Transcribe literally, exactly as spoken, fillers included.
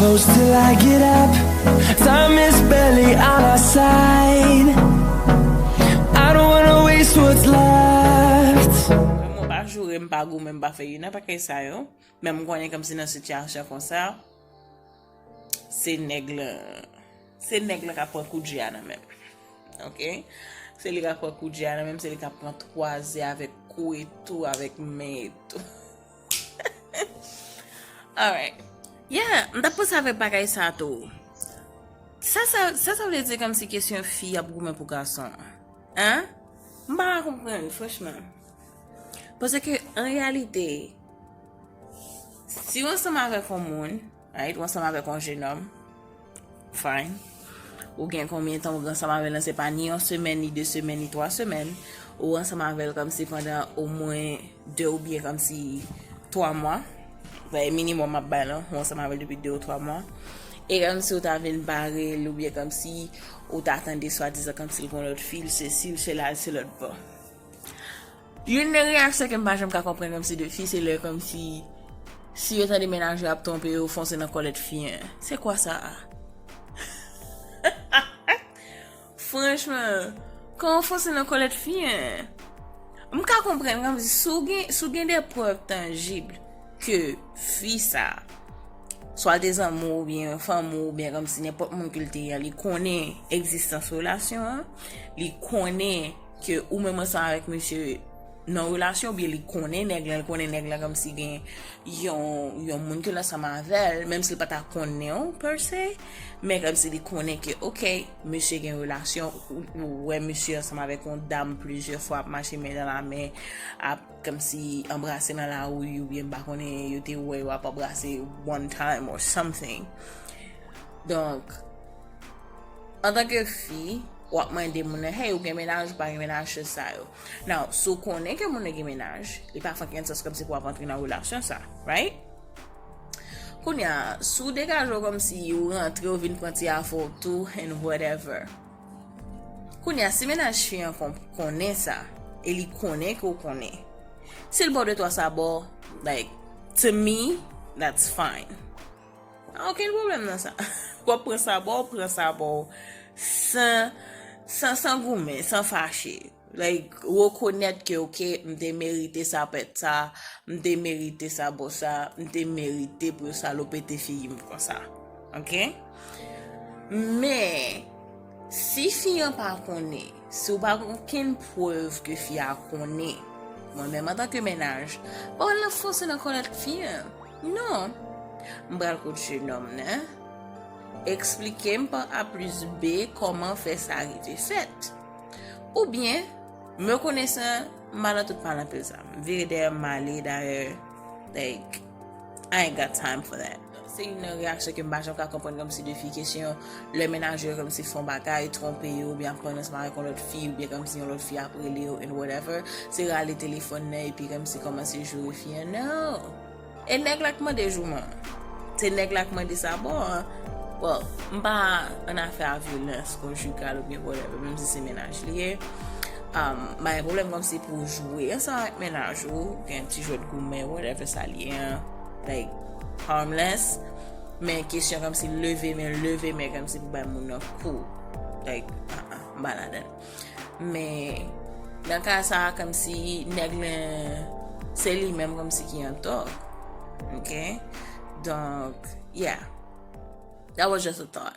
Close till I get up. Time is barely on our side. I don't wanna waste what's left. Mwen pa joure, m pa goumen, m pa fè youn nan pakèt sa yo. Men m konnen kòmsi nan sitiyasyon konsa, se nèg lan, se nèg lan k ap pran kout je a nan men m. Ok? Se li k ap pran kout je a nan men m, se li k ap pran twazè avèk kou e tou, avèk men e tou. Alright. Yeah, m t ap panse avèk bagay sa tou. Sa, sa, sa, sa vle di kòmsi kesyon fi ap goumen pou gason an? Hein? M pa ka konprann, franchman. Paske, an reyalite, si w ansanm avèk yon moun, right, w ansanm avèk yon jenòm, fine. Ou gen konbyen tan ou ansanm avè l lan, se pa ni yon semèn, ni de semèn, ni twa semèn. Ou ansanm avè l kòmsi pandan omwen de oubyen kòmsi twa mwa. Bay minimòm m ap bay lan, ou ansanm avè l depi de ou twa mwa. E kòmsi ou ta vin bare l oubyen kòmsi ou ta tande swadizan kòmsi l gon lòt fi, l sesi, l sela, l se lòt bò. Youn nan reyaksyon ke m pa janm ka konprann kòmsi de fi, se lè kòmsi si yo tande mennaj yo ap twonpe yo, fonse nan kòlèt fi an. Se kwa sa a? Franchman, kòman fonse nan kòlèt fi an? M ka konprann kòmsi si w gen, si w gen de prèv tanjib ke fi sa, swa l te zanmi w oubyen fanmi w oubyen kòmsi nenpòt moun ke l te ye a, li konnen egzistans relasyon an, li konnen ke ou menm ansanm avèk misye nan relasyon, oubyen li konnen nèg lan, li konnen nèg lan kòmsi gen yon, yon moun ke l ansanm avè l, menm si l pa ta konnen w per se, men kòmsi li konnen ke, ok, misye gen relasyon, ou, ou wè misye ansanm avèk yon dam plizyè fwa, ap mache men nan lamen, ap kòmsi anbrase nan lari, oubyen m pa konnen, yo te wè yo ap anbrase one time or something. Donk, antanke fi, w ap mande moun nan, hey, ou gen mennaj, ou pa gen mennaj, se sa yo. Now, si w konnen ke moun nan gen mennaj, li pa fè okenn sans kòmsi pou w ap antre nan relasyon sa, right? Kounye a, si w degaje w kòmsi ou rantre, ou vin pran ti afè w tou, and whatever. Kounye a, si mennaj fi an kon-, konnen sa, e li konnen ke w konnen, si l ba w de twa sabò, like, to me, that's fine. Pa okenn pwoblèm nan sa. W ap pran sabò, pran sabò san, san, san goumen, san fache. Like, rekonèt ke, ok, m te merite sapèt sa, m te merite sabò sa, m te merite pou yo salopete figi m konsa. Ok? Men, si fi an pa konnen, si w pa gen okenn prèv ke fi a konnen, mwen menm antanke mennaj, pa pral nan fonse nan kòlèt fi an. Non. M pral kot jenòm nan. Eksplike m pa A plis B kòman fè sa rive fèt. Oubyen, me konesan, m pa nan tout palanpil sa. M vire dèyè m, m ale, dayè, like, I ain't got time for that. Se youn nan reyaksyon ke m pa janm ka konprann kòmsi de fi kesyon lè mennaj yo kòmsi fè yon bagay, twonpe yo, oubyen ap pran ansanm avèk yon lòt fi, oubyen kòmsi yon lòt fi ap rele yo, and whatever. Se rale telefòn nan, epi kòmsi kòmanse joure fi an. No! E nèg la k mande jouman. Se nèg la k mande sabò an. Bon, m pa an afè a vyolans konjigal oubyen whatever, menm si se mennaj li ye. Um, m pa gen pwoblèm kòmsi pou w jwe ansanm avèk mennaj ou, gen ti jwèt goumen, whatever sa l ye an. Like, harmless. Men kesyon kòmsi leve men, leve men kòmsi pou bay moun nan kou. Like, uh-uh, m pa ladan l. Men, nan ka sa a, kòmsi nèg lan, se li menm kòmsi ki antò. Ok? Donk, yeah. That was just a thought.